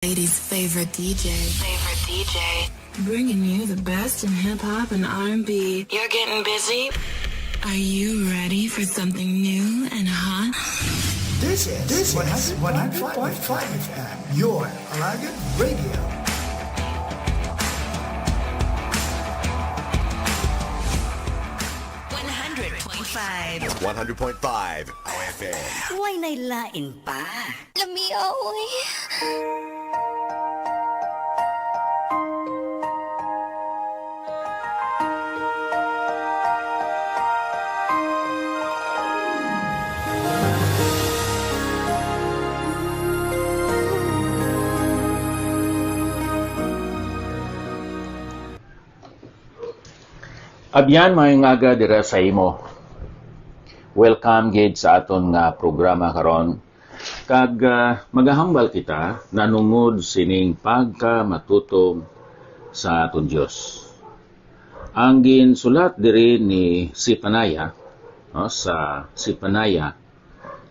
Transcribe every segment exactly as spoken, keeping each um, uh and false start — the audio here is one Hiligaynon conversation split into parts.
Ladies' favorite D J. Favorite D J. Bringing you the best in hip hop and R and B. You're getting busy? Are you ready for something new and hot? This is, this is one hundred point five F M, your Alagan Radio. One hundred point five. One hundred point five O F M. Way na'y lain pa. Lamia, oy. Abyan, maayong aga dira sa imo. Welcome gid sa aton nga programa karon. Kag, ah, magahambal kita nanungod sining pagkamatutom sa aton Dios. Ang ginsulat diri ni Zephaniah, no, sa Zephaniah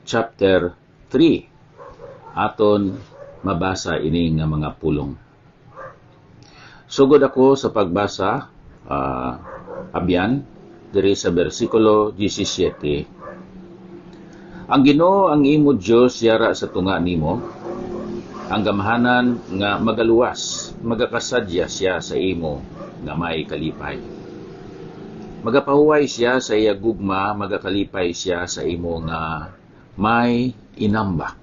chapter three, aton mabasa ini nga mga pulong. Sugod ako sa pagbasa, ah, abyan, diri sa bersikulo diyesisiete, "Ang Ginoo, ang imo Dios, yara sa tunga nimo, ang gamhanan nga magaluwas, magakasadya sia sa imo nga may kalipay. Magapahuway sia sa iya gugma, magakalipay sia sa imo nga may inamba.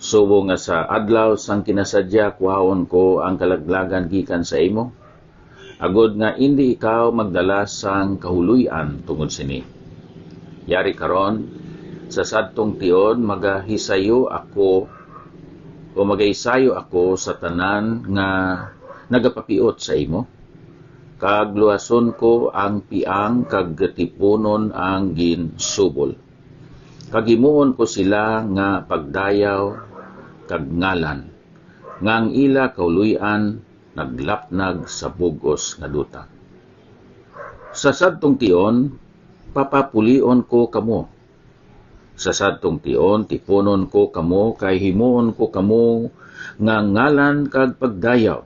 Subong nga sa adlaw sang kinasadya, kuhaon ko ang kalaglagan gikan sa imo, agod nga indi ikaw magdala sang kahuloy-an tungod sini. Yari karon, sa sadtong tion, magahisayo ako, o magaisayo ako sa tanan nga nagapapiot sa imo, kag luwason ko ang piang kag tipunon ang ginsubol. Kag himuon ko sila nga pagdayaw kag ngalan, nga ang ila kahuloy-an naglapnag sa bug-os nga duta. Sa sadtong tion, papapulion ko kamo. Sa sadtong tion, tipunon ko kamo, kay himuon ko kamo nga ngalan kag pagdayaw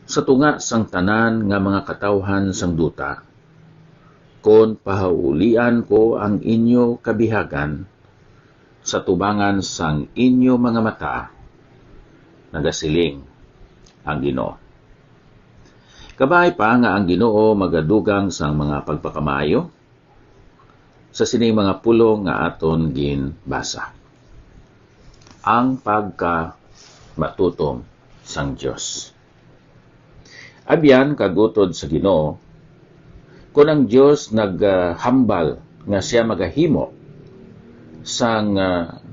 sa tunga sang tanan nga mga katawhan sang duta, kon pahaulian ko ang inyo kabihagan sa tubangan sang inyo mga mata," nagasiling ang Ginoo. Kabay pa nga ang Ginoo magadugang sang mga pagpakamaayo sa sining mga pulong nga aton ginbasa. Ang pagkamatutom sang Dios. Abyan kag utod sa Ginoo, kon ang Dios naghambal nga sia magahimo sang, ah,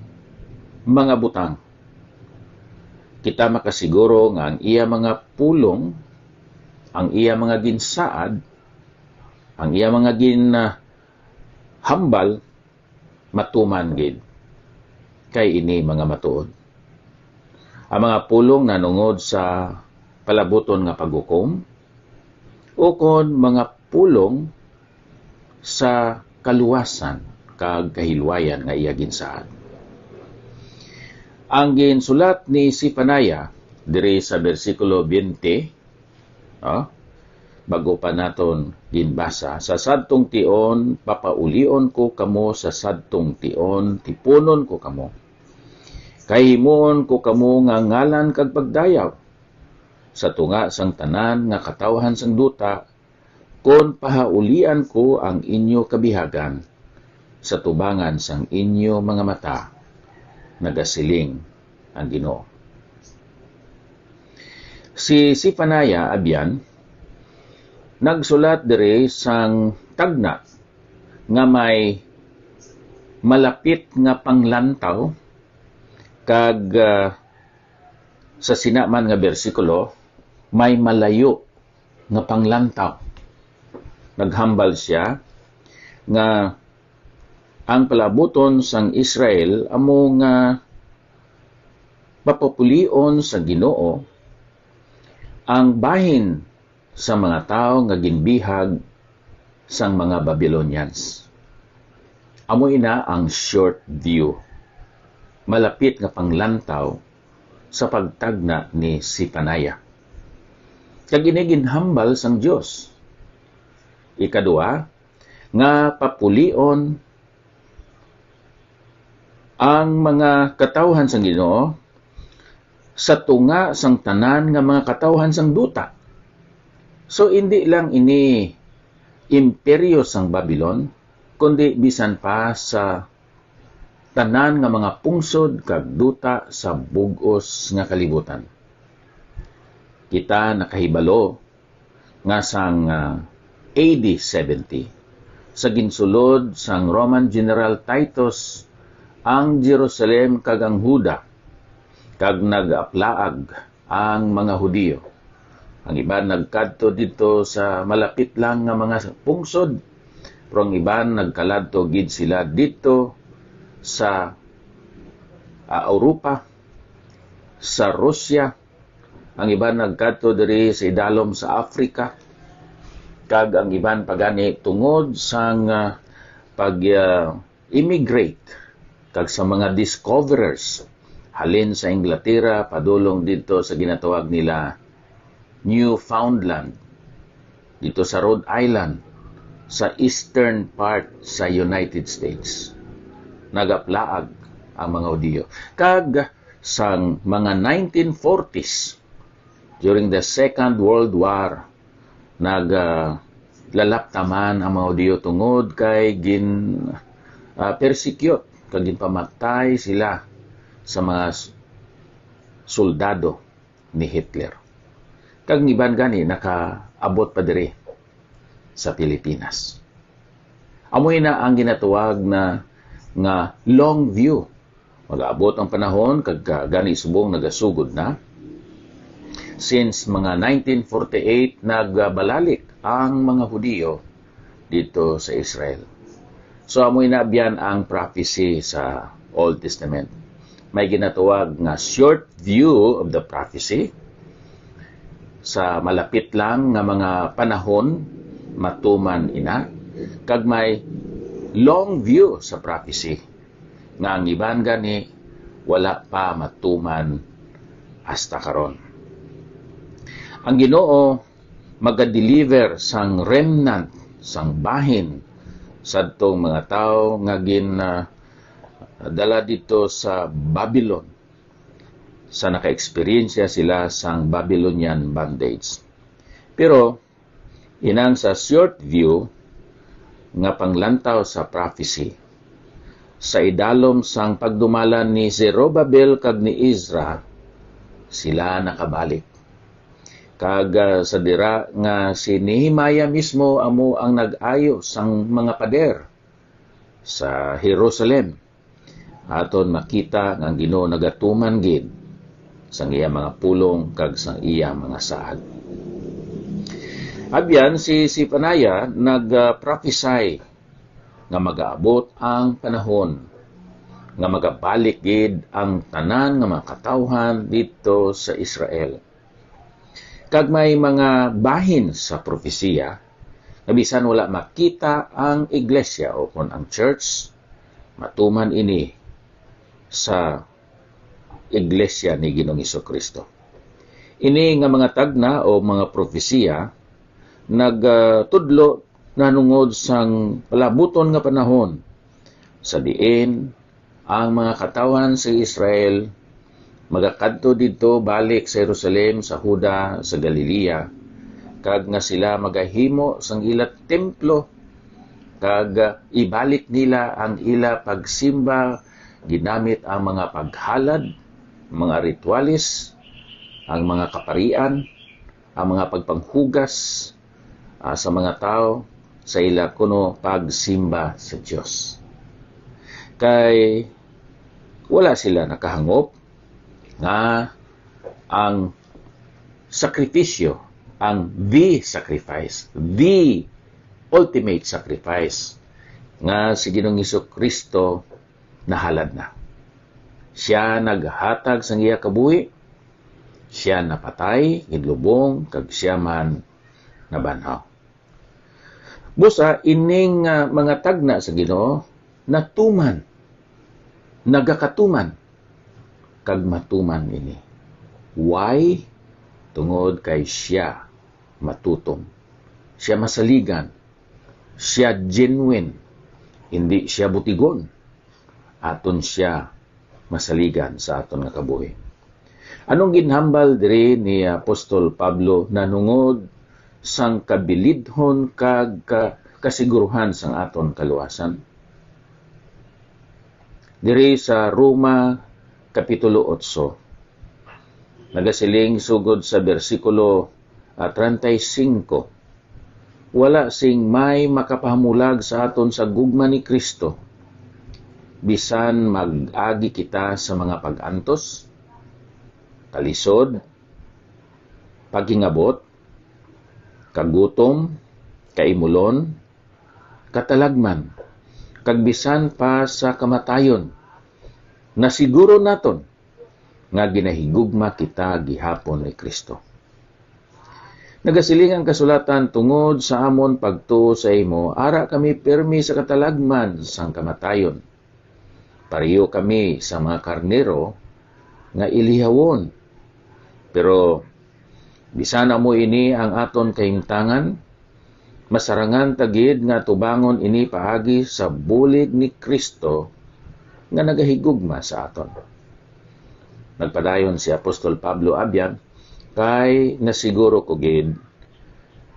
mga butang, kita makasiguro nga ang iya mga pulong, ang iya mga ginsaad, ang iya mga gin, ah, hambal, matuman gid, kay ini mga matuod. Ang mga pulong nanungod sa palabuton nga paghukom, ukon mga pulong sa kaluwasan kag kahilwayan nga iya ginsaad. Ang ginsulat ni Zephaniah diri sa bersikulo twenty, ah, bago pa naton ginbasa, "Sa sadtong tion, papaulion ko kamo, sa sadtong tion, tipunon ko kamo. Kay himuon ko kamo nga ngalan kag pagdayaw sa tunga sang tanan nga katawhan sang duta, kon pahaulian ko ang inyo kabihagan sa tubangan sang inyo mga mata," nagasiling ang Ginoo. Si Zephaniah, abyan, nagsulat diri sang tagna nga may malapit nga panglantaw, kag, ah, sa sina man nga bersikulo, may malayo nga panglantaw. Naghambal sia nga ang palabuton sang Israel amo nga papapulion sa Ginoo ang bahin sa mga tawo nga ginbihag sang mga Babylonians. Amo ina ang short view, malapit nga panglantaw sa pagtagna ni Sipanaya. Kag ini ginhambal sang Dios. Ikadua, nga papulion ang mga katawhan sang Ginoo sa tunga sang tanan nga mga katawhan sang duta. So, indi lang ini imperyo sang Babylon, kundi bisan pa sa tanan nga mga pungsod kag duta sa bug-os nga kalibutan. Kita nakahibalo nga sang, ah, A D seventy, sa ginsulod sang Roman General Titus ang Jerusalem kag ang Huda, kag nag-aplaag ang mga Hudiyo. Ang iban nagkadto didto sa malapit lang nga mga pungsod, pero ang iban nagkaladto gid sila didto sa, ah, Europa, sa Russia, ang iban nagkadto diri sa idalom sa Africa, kag ang iban pa gani tungod sang, ah, pag, ah, immigrate kag sa mga discoverers halin sa Inglaterra padulong didto sa ginatawag nila Newfoundland, dito sa Rhode Island, sa eastern part sa United States. Nagaplaag ang mga Hudiyo. Kag sang mga nineteen forties, during the Second World War, nag, ah, lalaptaman ang mga Hudiyo tungod kay gin, ah, persecute kag ginpamatay sila sa mga s-, soldado ni Hitler. Kag ang iban gani nakaabot pa diri sa Pilipinas. Amo ina ang ginatawag na nga long view. Mag-abot ang panahon kag, ah, gani subong nagasugod na. Since mga nineteen forty-eight, nagbalalik ang mga Hudiyo dito sa Israel. So, amo ina biyan ang prophecy sa Old Testament. May ginatawag nga short view of the prophecy, sa malapit lang nga mga panahon matuman ina, kag may long view sa prophecy, nga ang iban gani wala pa matuman hasta karon. Ang Ginoo magadeliver sang remnant, sang bahin, sadtong mga tawo nga gin, ah, dala dito sa Babylon, sa naka-eksperyensya sila sang Babylonian bondage. Pero inang sa short view nga panglantaw sa prophecy, sa idalom sang pagdumala ni Zerobabel kag ni Ezra, sila nakabalik. Kag, ah, sa dira nga si Nehemiah mismo amo ang nag-ayo sang mga pader sa Jerusalem, aton makita nga ang Ginoo nagatuman gid sang iya mga pulong kag sang iya mga saad. Abyan, si Zephaniah nagpropesy nga magaabot ang panahon nga magabalik gid ang tanan nga mga katawhan didto sa Israel. Kag may mga bahin sa propesiya nga bisan wala makita ang iglesia o kon ang church, matuman ini sa iglesia ni Ginoong Jesu-Cristo. Ini nga mga tagna o mga propesiya nagtudlo nahanungod sang palabuton nga panahon, sa diin ang mga katawhan sa Israel magakadto didto balik sa Jerusalem, sa Juda, sa Galilea, kag nga sila magahimo sang ila templo, kag, ah, ibalik nila ang ila pagsimba ginamit ang mga paghalad, mga rituales, ang mga kaparian, ang mga pagpanghugas, ah, sa mga tawo sa ila kuno pagsimba sa Dios. Kay wala sila nakahangop nga ang sakripisyo, ang the sacrifice, the ultimate sacrifice nga si Ginoong Jesu-Cristo nahalad na. Siya naghatag sang iya kabuhi, siya napatay, ginlubong, kag siya man nabanhaw. Busa, ining, ah, mga tagna sa Ginoo natuman, nagakatuman, kag matuman ini. Why? Tungod kay siya matutom. Siya masaligan. Siya genuine. Hindi siya butigon. Aton siya masaligan sa aton nga kabuhi. Anong ginhambal diri ni Apostol Pablo nanungod sang kabilidhon kag ka-, kasiguruhan sang aton kaluwasan? Diri sa Roma Kapitulo otso, nagasiling sugod sa bersikulo, ah, treinta y cinco, "Wala sing may makapahamulag sa aton sa gugma ni Cristo, bisan mag-agi kita sa mga pag-antos, kalisod, paghingabot, kagutom, kaimulon, katalagman, kag bisan pa sa kamatayon. Nasiguro naton nga ginahigugma kita gihapon ni Cristo." Nagasiling ang kasulatan, "Tungod sa amon pagtuo sa imo, ara kami pirmi sa katalagman sang kamatayon. Pareho kami sa mga karnero nga ilihawon. Pero bisan amo ini ang aton kahimtangan, masarangan ta gid nga atubangon ini paagi sa bulig ni Cristo nga nagahigugma sa aton." Nagpadayon si Apostol Pablo, "Abyan, kay nasiguro ko gid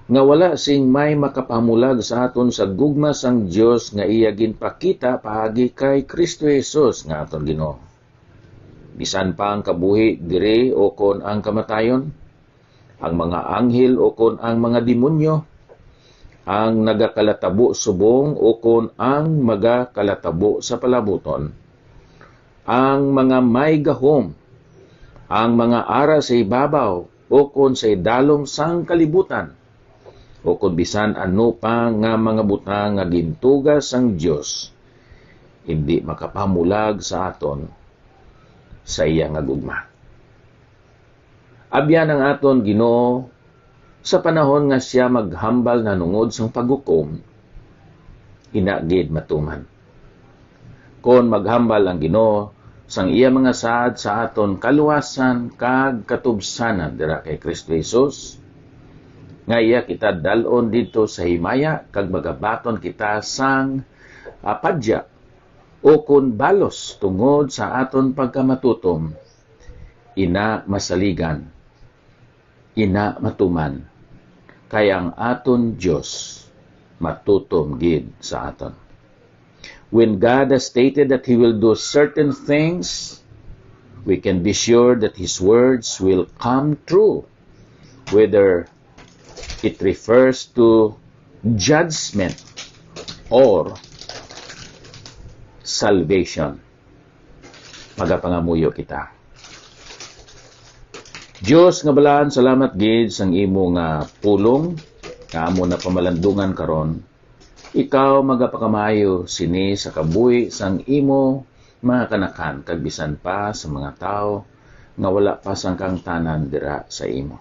nga wala sing may makapamulag sa aton sa gugma sang Dios nga iya ginpakita paagi kay Cristo Jesus nga aton Ginoo. Bisan pa ang kabuhi diri ukon ang kamatayon, ang mga anghel ukon ang mga demonyo, ang nagakalatabo subong ukon ang magakalatabo sa palabuton, ang mga may gahom, ang mga ara sa ibabaw ukon sa idalom sang kalibutan, ukon bisan ano pa nga mga butang nga gintuga sang Dios, hindi makapamulag sa aton sa iya nga gugma." Abyan ang aton Ginoo sa panahon nga siya maghambal nanungod sang paghukom, ina gid matuman. Kon maghambal ang Ginoo sang iya mga saad sa aton kaluwasan kag katubsanan dira kay Cristo Jesus, nga iya kita dal-on didto sa himaya kag magabaton kita sang, ah, padya ukon balos tungod sa aton pagkamatutom, ina masaligan, ina matuman, kay ang aton Dios matutom gid sa aton. When God has stated that He will do certain things, we can be sure that His words will come true, whether it refers to judgment or salvation. Magapangamuyo kita. Dios nga balaan, salamat gid sang imo nga pulong nga amo na pamalandungan karon. Ikaw magapakamaayo sini sa kabuhi sang imo mga kanakan, kag bisan pa sa mga tawo nga wala pa sang kaangtanan dira sa imo.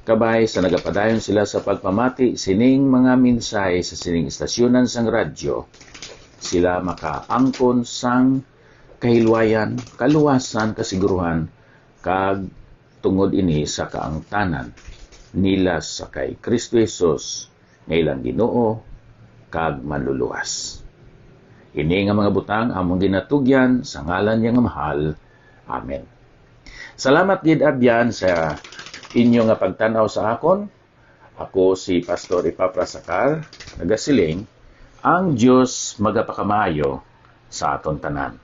Kabay sa nagapadayon sila sa pagpamati sining mga mensahe sa sining istasyonan sang radyo, sila makaangkon sang kahilwayan, kaluwasan, kasiguruhan, kag tungod ini sa kaangtanan nila sa kay Cristo Jesus nga ilang Ginoo kag Manluluwas. Ini nga mga butang among ginatugyan sa ngalan niya nga mahal. Amen. Salamat gid, Abyan, sa inyo nga pagtan-aw sa akon. Ako si Pastor Epafras Sacar, nagasiling, ang Dios magapakamaayo sa aton tanan.